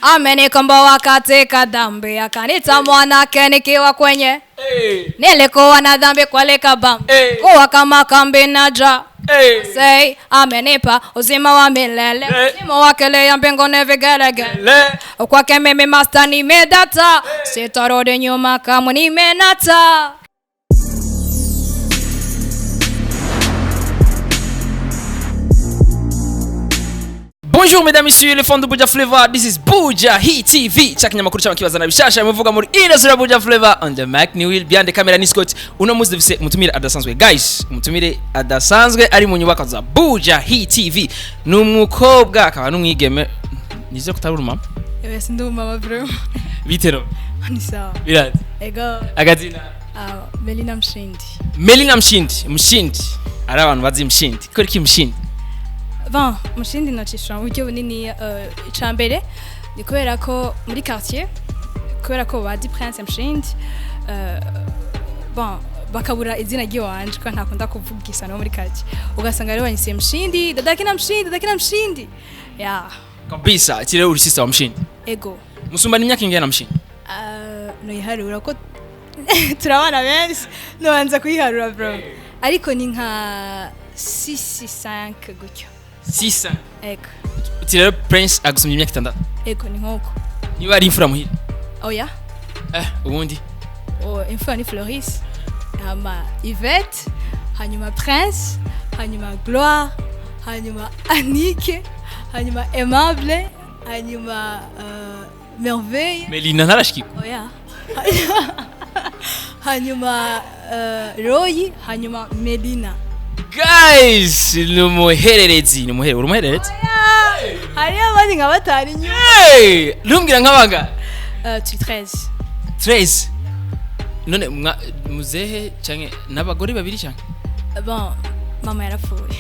Amenikomboa katika dhambi, akanita mwanake nikiwa kwenye Hey. nilikuwa na dhambi kwalika bam Hey. kuwa kama kambi naja Hey. Say, amenipa uzima wa milele Hey. uzima wa kelea mbinguni vigelegele Le. kwake mimi master nimedata sitarudi nyuma kamwe nimenata. Bonjour mesdames, messieurs, les fans de Buja Flavor. This is Buja Hit TV. Cha kinyamakuru cy'abakibazana bishasha muvuga muri industry ya Buja Flavor on the mic ni Will behind the camera ni Scott. Uno munsi dufise umutumire adasanzwe guys. Umutumire adasanzwe ari mu nyubako za Buja Hit TV. Ni umukobwa akaba n'umwigeme. Nize kutarura mama. Ewe si ndi umumama bro. Bitero. Ni sawa. Birazi. Ego. Agazina. Melina Mshindi. Melina Mshindi. Mshindi. Ari abantu bazi Mshindi. Kora iki Mshindi? Bon, Mshindi nocishura mu buryo bunini, ica mbere ni kubera ko muri quartier, kubera ko bazi Prince Mshindi, bon bakabura izina ry'iwanje kuko ntakunda kuvuga isano muri quartier, ugasanga rero banyise Mshindi, dadakina Mshindi, dadakina Mshindi ya. Kabisa, kire uri sister wa Mshindi. Ego. Musumba ni imyaka ingana Mshindi? Noyiharura ko turabana benshi, nobanza kuyiharura bro, ariko ni nka 6 5 gutyo. 6. Ego. Uti rero Prince agusumye imyaka 6. Ego, ni nk'uko. Niba ari imfura muhira. Oya. Ubundi Oh, imfura ni Floris, hama Yvette, hanyuma Prince, hanyuma Gloire, hanyuma Anike, hanyuma Aimable, hanyuma Merveille. Melina ntarashikirwa. Oya, hanyuma Roy, hanyuma Melina. Guys, ni umuhererezi, ni umuhererezi, uri umuhererezi? Oya, hariyo abandi nka batanu inyuma. Hey, rumbwira nk'abanga. Turi 13. 13. None muzehe canke n'abagore babiri canke? Bon, mama yarapfuye.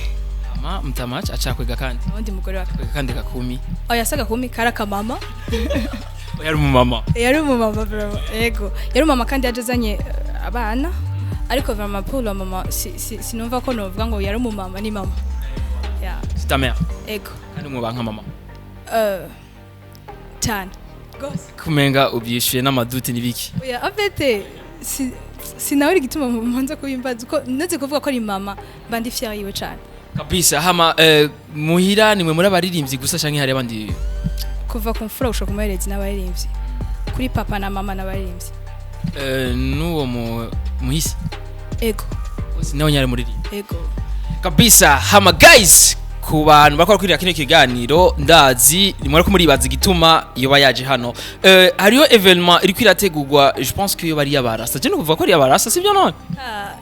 Ama mutamaci acakwega kandi. Uwundi mugore wa Kwega kandi kakumi. Oya, saga kumi kari akamama. Oya, ari umumama. Yari umumama bro, yego yari umumama kandi yaje azanye abana, ariko vraiment pour le mama sinumva ko novuga ngo yari umumama, ni mama. Yeah. C'est ta mère. Ego. Kandi mwubaha nka mama. Cyane gose. Kumenga ubyishuye n'amaduti n'ibiki. Oya, en fait si sinabura igituma mbanza kubimbaza uko ndetse kuvuga ko ari mama, mba ndi fier yiwe cyane. Kabisa, hama muhira nimwe muri abaririmbyi gusa canke hari abandi? Kuva ku mfura gushika ku muherezi n'abaririmbyi, kuri papa na mama n'abaririmbyi. N'uwo muhisi? Ego. Bose nawe nyari muririmba. Ego. Kabisa, hama guys, ku bantu bakora kwirira kino kiganiro, ndazi nimwe ko muribaza igituma iyo bayaje hano, hariyo événement iriko irategurwa, je pense que iyo bari yabarasa, je nukuvuga ko ari yabarasa, sivyo none? Ah,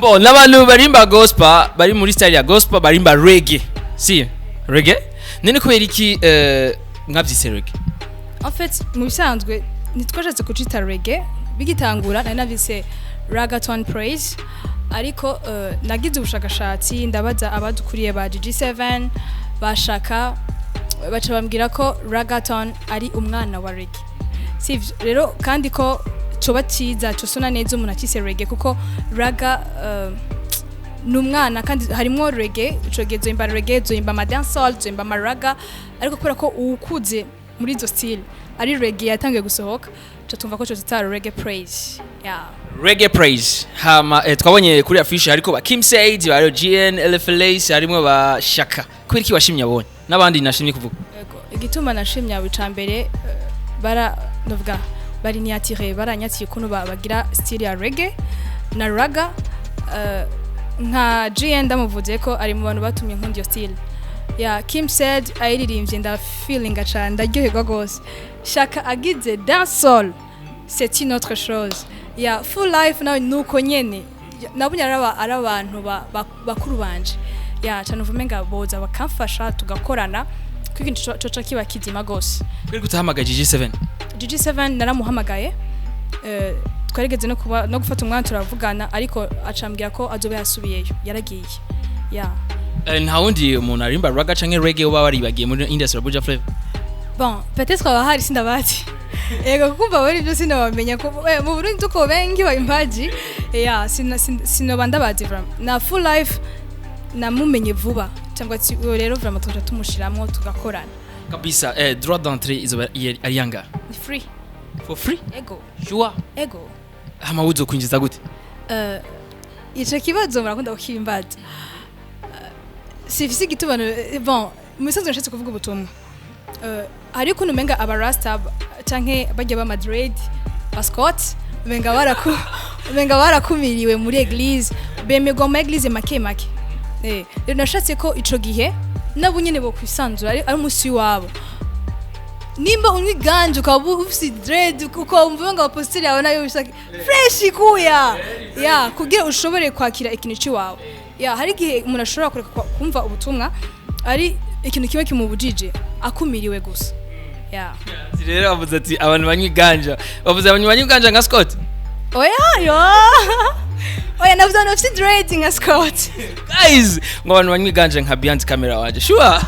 Bon, n'abantu barimba gospel, bari muri style ya gospel, barimba reggae, si reggae none kubera iki mwavyise reggae? En fait, mu bisanzwe ntitwashatse kucita reggae. Bigitangura nari navyise Ragaton Praise, ariko nagize ubushakashatsi, ndabaza abadukuriye ba GG7 bashaka, baca bambwira ko ragaton ari umwana wa reggae, sivyo rero, kandi ko coba ciza cosona neza umuntu akise reggae, kuko raga ni umwana kandi harimwo reggae. Ico gihe zoyimba reggae, zoyimba ama dancehall, zoyimba ama raga, ariko kubera ko uwukuze muri izo style ari reggae yatangiye gusohoka, ca tumva ko cotita Reggae Praise, yeah. Reggae Praise. Hama twabonye kuri affiche hariko ba Kim Said, ba GN LFLS, harimo ba Shaka. Kubera iki washimye abonye n'abandi nashimye kuvuga? Yego, igituma nashimye abo, ica mbere bara novuga bari niyatire, baranyatiye ukuntu bagira style ya reggae na raga. Nka GN ndamuvuze ko ari mu bantu batumye nkunda iyo style ya Kim Said, ayiririmbye nda feelinga cyane, ndaryoherwa gose. Shaka agize dancehall, c'est une autre chose. Ya Full Life nawe nuko nyene. Nabonye ari abantu bakuru banje ya cyane, uvume nga boza bakamfasha tugakorana kuko ikintu coca kiba kizima gose. Kubera utahamagaye GG7? GG7 naramuhamagaye, twarigeze no kuba no gufata umwanya turavugana, ariko acambwira ko azoba yasubiyeyo, yaragiye ya. Nta wundi umuntu arimba raga canke reggae uba waribagiye muri industry ya Buja Flavor? Bon, peut-être abahari sindabazi. Ego, kumva bari byo sinabamenya ko mu Burundi tuko bengi bayimbaji ya sinoba ndabazi vraiment. Na Full Life namumenye vuba, cyangwa ati uyo rero vraiment tuja tumushiramwo tugakorana. Kabisa. Droit d'entrée izoba ari yanga? Ni free. For free? Ego. Sure? Ego. Hama uzokwinjiza gute? Ico kibazo murakunda kukimbaza. Sifise igitubano. Bon, mu bisanzwe nashatse kuvuga ubutumwa. Hari ukuntu umenga abarasta canke bajya ba Madrid ba Scott umenga barakumiriwe muri église, bemerwa mu église make make. Rero nashatse ko ico gihe nabo nyene bo kwisanzura, ari umunsi wabo. Nimba unywa iganje, ukaba ufise dread, ukumva ngo abaposteri yawe nayo ushaka fresh kuya ya kugira ushobore kwakira ikintu ciwawe. Ya hari igihe umuntu ashobora kureka kumva ubutumwa ari ikintu kimwe kimubujije, akumiriwe gusa, ya. Ati rero bavuze ati abantu banywa iganja, bavuze abantu banywa iganja nka Scott. Oya yo, oya, navuze abantu bafise dread nka Scott. Guys, ngo abantu banywa iganja nka Behind Camera wanje, sure?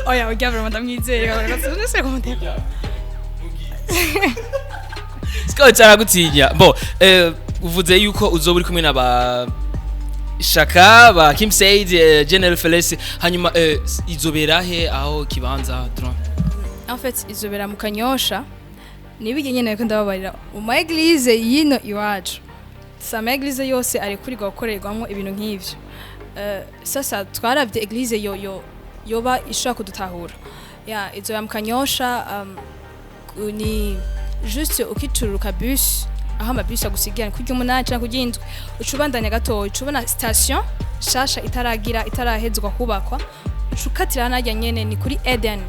Oya, ujya vraiment ndamwizeye. Nese kumuteka. Scott aragutinya. Bo uvuze yuko uzoba uri kumwe n'aba Shaka, ba Kim Said, General Felix. Hanyuma izobera he aho kibanza drone? En fait, izobera mu Kanyosha. Nibige nyene ko ndababarira mu ma église yino iwacu, si ama église yose arekurirwa gukorerwamo ibintu nk'ivyo. Sasa twaravye église yo yo yoba ishobora kudutahura. Ya izobera mu Kanyosha, ni juste ukicururuka bus, aho amabisi agusigira ni kurya 8 canke kurya 7, uca ubandanya gatoya, uca ubona station shasha itaragira itarahezwa kubakwa, uca ukatira narya nyene, ni kuri Eden.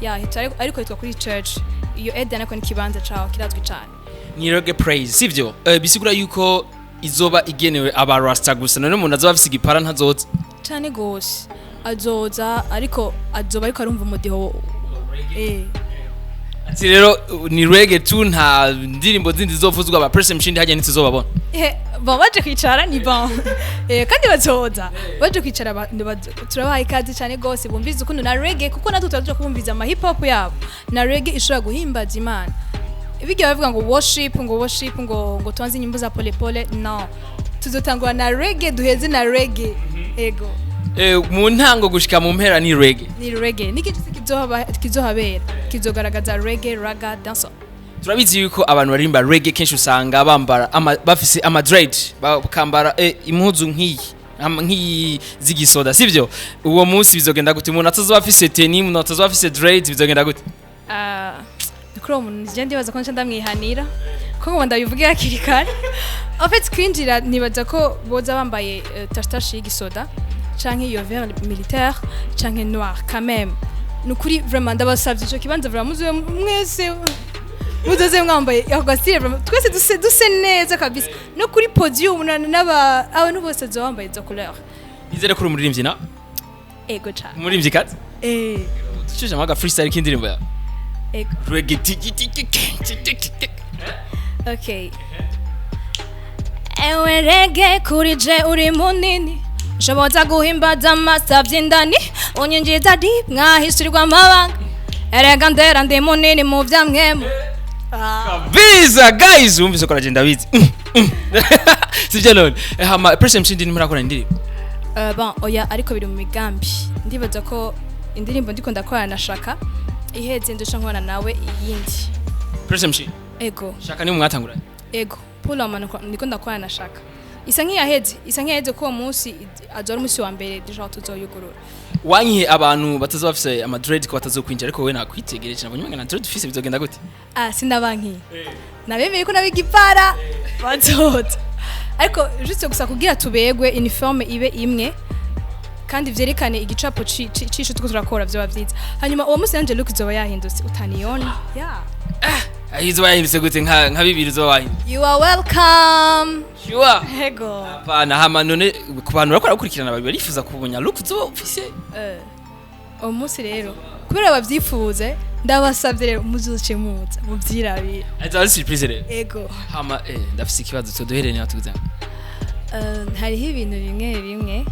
Ya hitwa ariko hitwa kuri church iyo Eden, ariko ni ikibanza caho kirazwi cane. Ni reggae praise, sivyo? Bisigura yuko izoba igenewe aba rasta gusa. None umuntu azoba afise igipara ntazoza? Cane gose azoza, ariko azoba ariko arumva umudiho. Ati rero ni reggae tu, nta ndirimbo zindi zizovuzwa, ba Person Mshindi hajya ntituzobabona. Bon, baje kwicara ni bon. Kandi bazoza baje kwicara, turabaha ikaze cyane gose, bumvize ukuntu na reggae, kuko natwe turaje kubumviza ama hip hop yabo na reggae ishobora guhimbaza Imana. Bijya bavuga ngo worship, ngo worship, ngo tuanze inyimbo za pole pole. No, tuzotangura na reggae, duheze na reggae, ego. Mu ntango gushika mu mpera ni reggae? Ni reggae. N'ikintu cyose kizohabera kizogaragaza reggae, raga, dancehall. Turabizi yuko abantu baririmba reggae kenshi usanga bambara bafise ama dread, bakambara impuzu nk'iyi nk'iyi z'igisoda, sivyo? Uwo munsi bizogenda gute? Umuntu atazoba afise tenue, umuntu atazoba afise dread, bizogenda gute? Ah, ni kuri uwo muntu njye ndibaza ko nca ndamwihanira ko ngo ndabivuge hakiri kare. En fait, kwinjira nibaza ko boza bambaye tache y'igisoda canke iyo vert militaire canke noir quand même. Ni ukuri, vraiment ndabasavye, ico kibanza vraiment muzobe mwese muzoze mwambaye ako gastyle, vraiment twese duse neza kabisa, no kuri podium n'aba abantu bose bazoba bambaye izo couleur. Nizere ko uri umuririmbyi na Ego cane. Umuririmbyi kazi. Eh. Ducishije amaga freestyle k'indirimbo yawe. Ego. Reggae tiki tiki tiki tiki. Okay. Ewe reggae, kuri je uri munini, ushoboza guhimbaza amasavye indani, unyinjiza deep mwahishurirwa amabanga. Erega ndera ndi munini mu vyamwemu. Kabisa. Guys, wumvise ko aragenda abizi, sivyo? None hama Person Mshindi ntimurakora indirimbo? Bon, oya, ariko biri mu migambi. Ndibaza ko indirimbo ndiko ndakorana na Shaka iheze, ndusha nkorana nawe iyindi. Person Mshindi? Ego. Shaka ni mwatanguranye? Ego, pour le moment ndiko ndakorana na Shaka. Isa nk'iyaheze ko uwo munsi azoba ari umunsi wa mbere déjà tuzoyugurura. Wanyihe abantu batazoba bafise ama dread ko batazokwinjira, ariko wowe nakwitegereje nabonye umenga na dread ufise, bizogenda gute? Ah, sindabankiye, nabemeye ko nabigipara bazoza, ariko juste gusa kugira tubegwe uniforme ibe imwe kandi vyerekane igicapo c'ico turiko turakora, vyoba vyiza. Hanyuma uwo munsi nanje look izoba yahindutse, utaniyona, yeah. Izoba yahindutse gute? Nka bibiri izoba wahindutse? You are welcome. Sure? Ego. Hapana. Hama none ku bantu bakora gukurikirana babiri barifuza kumenya look uzoba ufise. Uwo munsi rero kubera bavyifuze, ndabasavye rero muzoce muza muvyirabire. Azoba ari surprise rero. Ego. Hama ndafise ikibazo, tuduherere niba tuguze. Hariho ibintu bimwe bimwe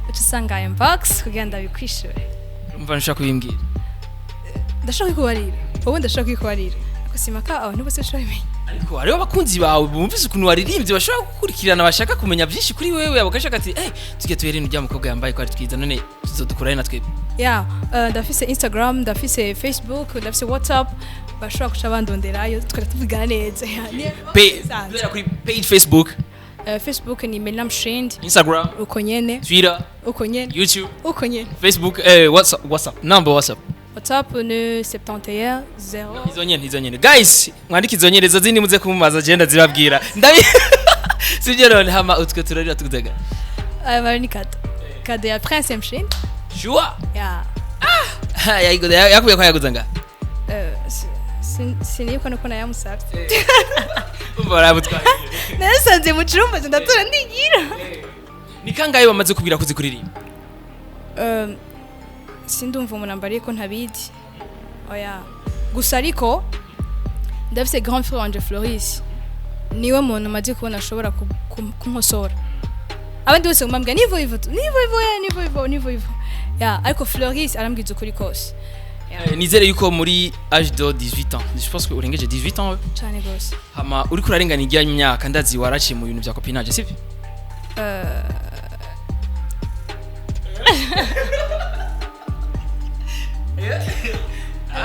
uca usanga inbox kugira ndabikwishure. Umva, nshaka kubimbwira. Ndashaka kwikubarira wowe, ndashaka kwikubarira, ariko simaka abantu bose bashobora bimenya. Ariko hariho abakunzi bawe bumvise ukuntu waririmbye, bashobora gukurikirana, bashaka kumenya byinshi kuri wewe, bagashaka ati tujye tuhere n'urya mukobwa yambaye ko ari twiza, none tuzodukurahe na twebwe? Ya, ndafise Instagram, ndafise Facebook, ndafise WhatsApp, bashobora kuca bandonderayo tukajya tuvugana neza. Ya, bisanzwe. Duhera kuri page Facebook. Facebook ni Melina Mshindi. Instagram? Uko nyene. Twitter? Uko nyene. YouTube? Uko nyene. Facebook, WhatsApp number, WhatsApp? WhatsApp ni 71 0. Izo nyene, izo nyene, guys, mwandike izo nyene, izo zindi muze kumubaza, je ndazibabwira ndabi, sibyo? None hama utwe turarira tugutega. Aya ni cadeau ya Prince Mshindi. Sure? Ya. Yayigoda yakuye ko yaguza nga? Sinibuka nuko nayamusavye. Umva, barabutwaye. Nayasanze mu cumba, ndatora ndigira. Ni kangahe bamaze kubwira ko uzi kuririmba? Sindumva umuntu ambariye ko ntabizi, oya. Gusa ariko ndafise grand frère wanje Floris, niwe muntu maze kubona ashobora kunkosora. Abandi bose bambwira nivo ivo tu, nivo ivo ya, nivo ivo, nivo ivo ya, ariko Floris arambwiza ukuri kose. Ya. Nizere yuko muri âge de 18 ans, je pense que urengeje 18 ans we. Cane gose. Hama uriko urarengana igiya myaka, ndazi waraciye mu bintu vya copinage, sivyo?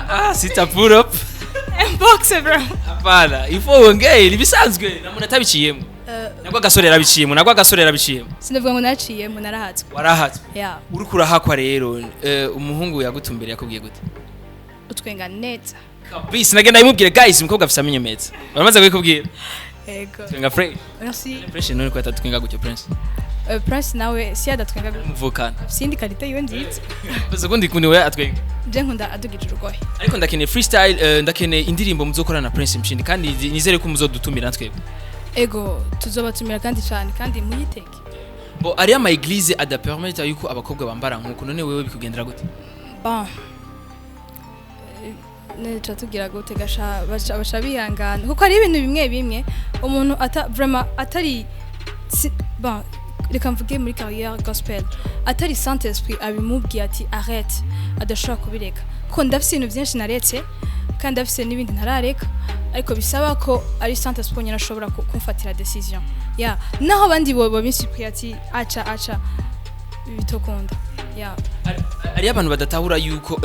Ah, sita pull up. Mbox bro. Hapana, ifo wongeye ibisanzwe na muntu atabiciyemo. Nabwo agasore yarabiciyemo, nabwo agasore yarabiciyemo. Sinavuga ngo naciyemo, narahatswe. Warahatswe? Ya. Uriko urahakwa rero, umuhungu yagutumbereye yakubwiye gute? Utwenga neza. Kabisa, nagenda imubwire, guys, umukobwa afise amenyo meza, baramaze kubikubwira. Ego. Twenga fresh. Merci. Fresh. None ko atatwenga gutyo Prince? Prince nawe si adatwenga. Muvukana? Sindi qualité yiwe nziza. Bose kundi kundi we atwenga. Je nkunda adugije urugohe. Ariko ndakeneye freestyle, ndakeneye indirimbo muzokorana na Prince Mshindi, kandi nizere ko muzodutumira twebwe. Ego, tuzobatumira kandi cyane, kandi muyitege. Bo ari ama église adapermettre yuko abakobwa bambara nkuko, none wewe bikugendera gute? Bon, nica tugira gute gasha, baca bihangana, kuko hari ibintu bimwe bimwe umuntu ata vraiment atari bon, reka mvuge muri carrière gospel, atari Saint Esprit abimubwiye ati arrête, adashobora kubireka, kuko ndafise ibintu byinshi naretse kandi ndafise n'ibindi ntarareka, ariko bisaba ko ari Saint Esprit nyine ashobora kumfatira décision ya, naho abandi bo babinsupplie ati aca aca, bitokunda ya. Ari abantu badatahura yuko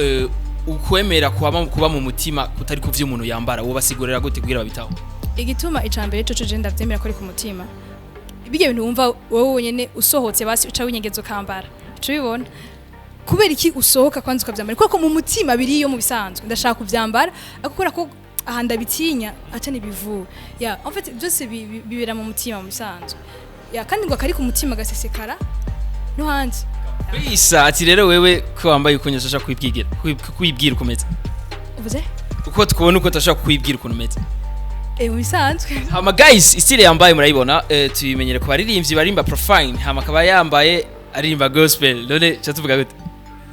ukwemera kuba mu mutima kutari ku vyo umuntu yambara, wowe basigurira gute kugira babitaho? Igituma icambere coco je ndavyemera ko ari ku mutima, bijya bintu wumva wowe wenyene usohotse, basi uca winyegeza ukambara, uca ubibona. Kubera iki usohoka kwanza ukavyambara? Kubera ko mu mutima biriyo, mu bisanzwe ndashaka kuvyambara, ariko kubera ko aha ndabitinya, aca nibivuwe ya. En fait byose bibera mu mutima mu bisanzwe ya, kandi ngo akari ku mutima gasesekara no hanze. Bisa ati rero wewe ko wambaye uko nyashasha kwibwigira kwibwira uko umeze. Uvuze? Uko tukubona, uko tashaka kwibwira ukuntu umeze. Eh, mu bisanzwe. Hama guys, style yambaye murayibona, tubimenyere ku baririmbyi barimba profane, hama akaba yambaye aririmba gospel, none cha tuvuga gute?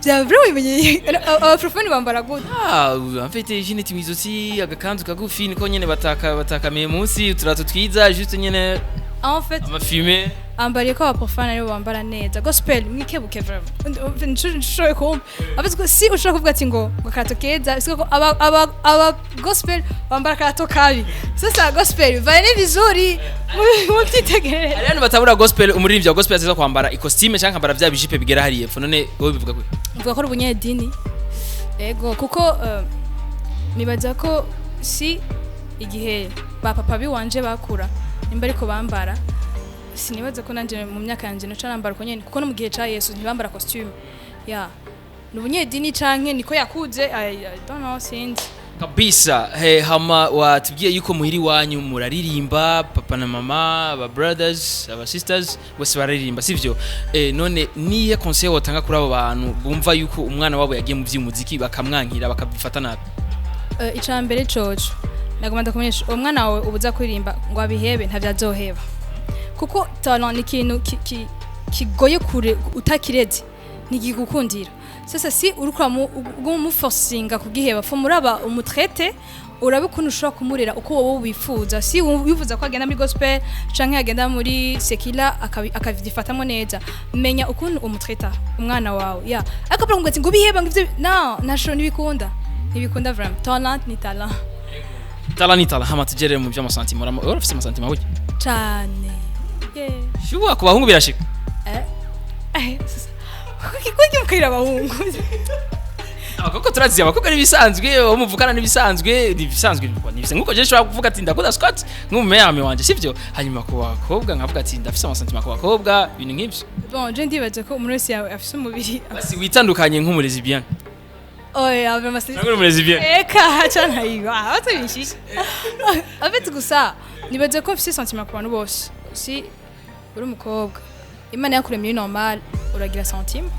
Bya vraiment bimenyeye abaprofani bambara gute? Ah, en fait jineti mw'izosi, agakanzu kagufi, niko nyene bataka batakamiye munsi, uturato twiza, juste nyene. En fait amafume. Ambariye ko abaprofani aribo bambara neza gospel, mwikebuke vraiment, nshoboye kumva avuze ko si ushobora kuvuga ati ngo akarato keza, siko ko aba gospel bambara akarato kabi. Sasa gospel vaeni vizuri, mubyitegereze. Hari abantu batabura gospel, umuririmbyi wa gospel aziza kwambara ikositime cyangwa akambara vya bijipe bigera hariya epfo, none wowe bivuga gute? Mvuga ko ari ubunyedini, ego, kuko nibaza ko si igihe ba papa biwanje bakura nimba ariko bambara, sinibaza ko nanje mu myaka yanje noca nambara uko nyene, kuko no mu gihe ca Yesu ntibambara costume ya. Ni ubunyedini canke niko yakuze, I don't know, sinzi. Kabisa. He, hama watubwiye yuko muhiri wanyu muraririmba, papa na mama, aba brothers, aba sisters, bose bararirimba, sivyo? None niye conseil wotanga kuri abo bantu bumva yuko umwana wabo yagiye mu vy'umuziki bakamwankira, bakabifata nabi? Ica mbere coco nagomba ndakumenyesha, uwo mwana wawe ubuza kuririmba ngo abihebe, ntavyo azoheba, kuko talent ni ikintu kigoye kure, utakireze ntigikukundira. Sasa si uriko umuforcinga kugiheba, fo muraba umutraite, urabe ukuntu ushobora kumurera uko wowe wifuza. Si wifuza ko agenda muri gospel canke agenda muri secular, akavyifatamwo neza, menya ukuntu umutraita umwana wawe ya. Ariko baravuga ati ngo biheba, ngo ivyo no ntasho, ntibikunda, ntibikunda vraiment. Talent ni talent. Talent ni talent. Hama tugere mu vy'amasentiments, urafise amasentiments burya? Cane, yeah. Shuwa, ku bahungu birashika? Sasa. Kuki mukarira abahungu? Abakobwa turazi, abakobwa n'ibisanzwe, uwo muvugana n'ibisanzwe, n'ibisanzwe, n'ibisanzwe. Nkuko je nshobora kuvuga ati ndakunda Scott nk'umumeyame wanje, sivyo? Hanyuma ku bakobwa nkavuga ati ndafise amasentiments ku bakobwa, ibintu nk'ivyo. Bon, je ndibaza ko umuntu wese yawe afise umubiri. Basi witandukanye nk'umulesbienne. Oya, vraiment c'est Cyangwa umulesbienne? Eka chana hiyo, ah, batabishisha. En fait gusa nibaza ko mfise sentiment ku bantu bose. Si uri umukobwa, Imana yakuremye normal, uragira sentiment,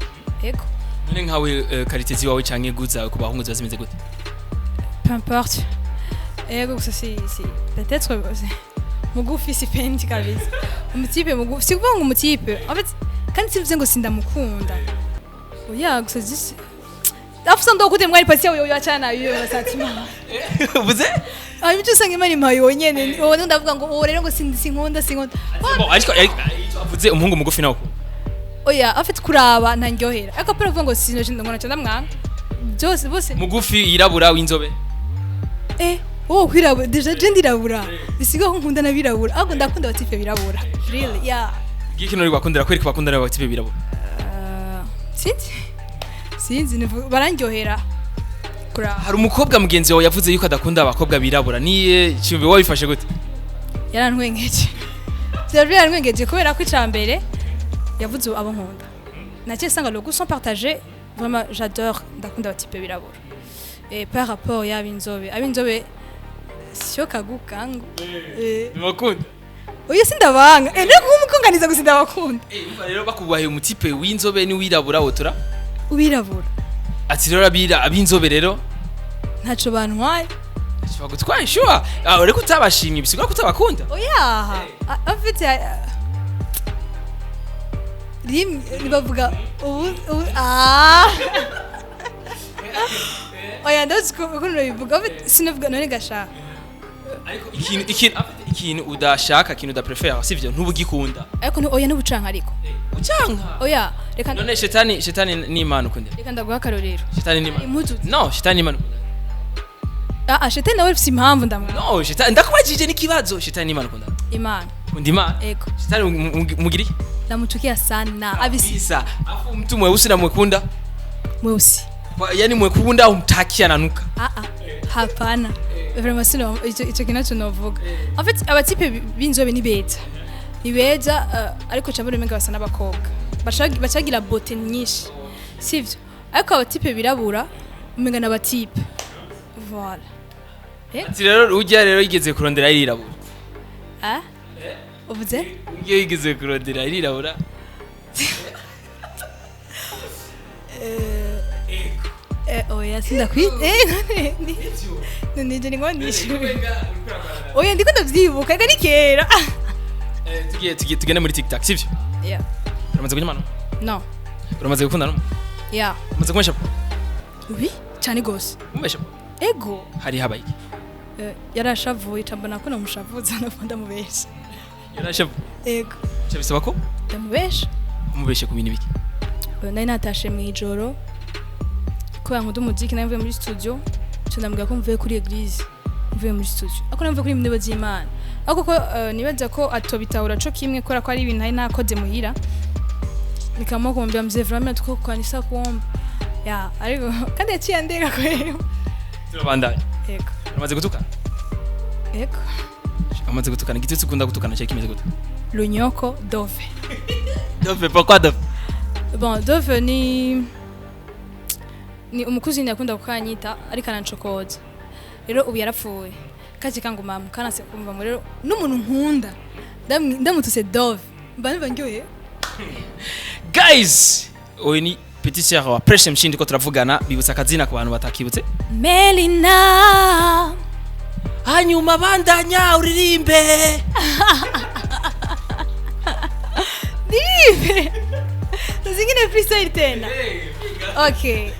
ego. None nkawe, qualité ziwawe canke goût zawe ku bahungu ziba zimeze gute? Peu importe, ego. Gusa si peut-être mugufi sipendi kabisa umutipe mugufi. Si kuvuga ngo umutipe, en fait, kandi simvuze ngo sindamukunda, oya. Gusa jisi afusa ndokute mwari pasi yawe yoyo achana iyo sentiment. Uvuze? Ah, ibyo usanga Imana impaye yonyene, wowe ndavuga ngo uwo rero ngo sinkunda, sinkunda. Bon, ariko icyo avuze, umuhungu mugufi nawe ukunda? Oya, afite kuraba ntanryohera, ariko apana kuvuga ngo sinoje ngo naca ndamwanga byose bose. Mugufi yirabura w'inzobe? Eh, wowe kwirabura, déjà je ndirabura, bisiga ko nkunda n'abirabura, ahubwo ndakunda abatipe birabura, really, yeah. Giki nuri bakundira kwereka bakundana abatipe birabura? Sinzi, barandyohera kuraba. Hari umukobwa mugenzi wawe yavuze yuko adakunda abakobwa birabura, niye cyumve wabifashe gute? Yarantwengeje, byari yarantwengeje, kubera ko icambere yavuze abo nkunda naciye sanga le goût sont partagés. Vraiment j'adore, ndakunda abatipe birabura, et par rapport y'abinzobe, abinzobe sio kagukangu. Ntibakunda? Oya, sindabanga, no kumukunganiza gusa, ndabakunda. Eh, umva rero, bakubaye umutipe w'inzobe n'uwirabura, wotora? Ubirabura. Ati rero abira ab'inzobe rero ntaco bantwaye. Bagutwaye sure. Ah, ureko utabashimye bisigura ko utabakunda? Oya, en fait rimwe bavuga ubu, ah, oya, ndazi ko ukuntu babivuga. En fait sinavuga none gashaka. Ariko ikintu en fait, ikintu udashaka, ikintu udaprefera, sivyo? Ntubugikunda. Ariko oya, n'ubucanka ariko. Ucanka? Oya, reka. None shetani ni Imana ukunda? Reka ndaguha akarorero. Shetani ni Imana? Impuzu. No, shetani ni Imana ukunda? Ah ah, shetani nawe ufise impamvu ndamwa. No, shetani ndakubajije n'ikibazo, shetani ni Imana ukunda? Imana. Ukunda Imana? Ego. Shetani mugira iki? Namuchukia sana abisi. Isa afu mtu mweusi na mwekunda? Mweusi. Yani mwekunda umtaki ananuka? Ah ah, hapana, vraiment sino ico kintu novuga. En fait abatipe b'inzobe ni beza, ni beza, ariko cyambere umenga basa n'abakobwa. Bacagira beauté nyinshi, sivyo? Ariko abatipe birabura umenga n'abatipe, voilà. Ati rero ujya rero yigeze kurondera irirabura? Ah, uvuze? Ujya yigeze kurondera irirabura? Oya, sindakwi nije ni nishyuwe. Oya, ndiko ndavyibuka, ariko ni kera. Tugiye tugende muri TikTok, sivyo? Yeah. Uramaze kunywa? No. Uramaze gukundana? Yeah. Uramaze kumesha? Oui, cyane gose. Kumesha? Ego. Hari habaye iki? Yarashavuye, cambona ko namushavuza, napo ndamubesha. Yarashavuye? Ego. Cyo bisaba ko Ndamubesha. Umubeshe ku bintu biki? Nari natashe mu ijoro kubera nkunda umuziki, nari mvuye muri studio, nca ndamubwira ko mvuye kuri église, mvuye muri studio, ariko nari mvuye kuri intebe z'Imana, ariko ko nibaza ko atobitahura co kimwe, kubera ko ari ibintu nari nakoze muhira, nikaamua kumwambia, "Mzee, vraiment tuko kanisa kuomba ya." Ariko kandi yaciye andeka kweli. Turabandanya. Ego. Uramaze gutukana? Ego. Amaze gutukana, igitutsi ukunda gutukana cyari kimeze gute? Lunyoko, dove. Dove, pourquoi dove? Bon, dove ni umukuzini yakunda kukanyita ariko arancokoza. Rero ubu yarapfuye, kaje kanguma kanase kumva ngo rero n'umuntu nkunda ndamutuse dove, mba numva ndyohe. Guys, uyu ni petit sœur wa Precious Mshindi ko turavugana. Bibutsa akazina ku bantu batakibutse. Melina. Hanyuma bandanya uririmbe. Ndirimbe zingine freestyle tena? Okay.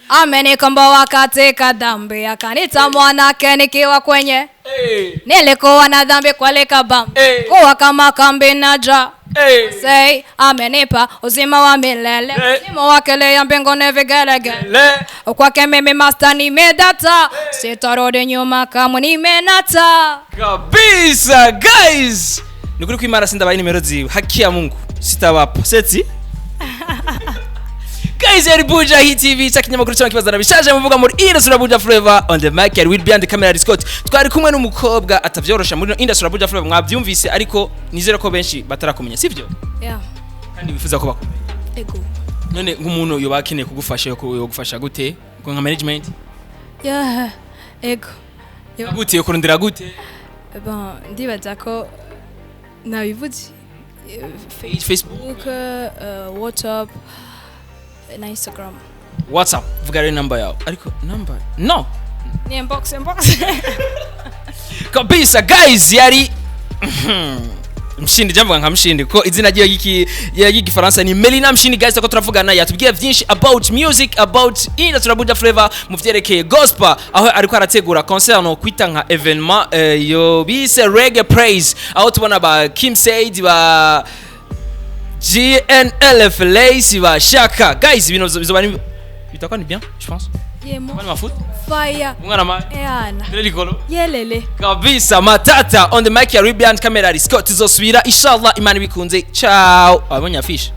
Amenikomboa katika dhambi, akanita mwanake nikiwa kwenye Hey, nilikuwa na dhambi kwalika bam Hey. kuwa kama kambi naja hey. sei amenipa uzima wa milele. Hey. Uzima wake ya mbinguni vigelegele. Le. Kwake mimi master nimedata, sitarudi nyuma kamwe, nimenata. Kabisa guys, ni kuri kwimara sindabaye nimero ziwe, haki ya Mungu sitawapa seti. Guys, yari Buja Hit TV, cya kinyamakuru cyangwa kibazana bishaje muvuga muri industry ya Buja Flavor. On the mic yari Will behind the camera Scott. Twari kumwe n'umukobwa atavyorosha muri industry ya Buja Flavor, mwabyumvise, ariko nizere ko benshi batarakumenya, sivyo? Yeah. Kandi bifuza ko bakumenya. Ego. None nk'umuntu yoba akeneye kugufasha, yo gufasha gute? Ngo nka management? Yeah, ego. Yo. Gute yo kurondera gute? Bon, ndibaza ko nabivuze. Page, Facebook? Facebook, WhatsApp na Instagram. WhatsApp, vuga rero number yawe, ariko number no. Ni inbox, inbox. Kabisa guys, yari Mshindi, jamvuga nka Mshindi ko izina ryiwe ry'igifaransa ni Melina Mshindi. Guys, ko turavugana, yatubwiye byinshi about music, about industry Buja Flavor, mu vyerekeye gospel, aho ariko arategura concert no kwita nka événement yo bise Reggae Praise, aho tubona ba Kim Said, ba GNLF Lace, ba Shaka. Guys, ibintu bizoba ni bitakuwa ni bien, je pense. Yemo. Bana mafuta. Fire. Umwana ma Eana. Likolo. Yelele. Kabisa matata. On the mic ya Rubian, camera Scott. Tuzosubira inshallah, Imana ibikunze. Ciao. Abonye afishe.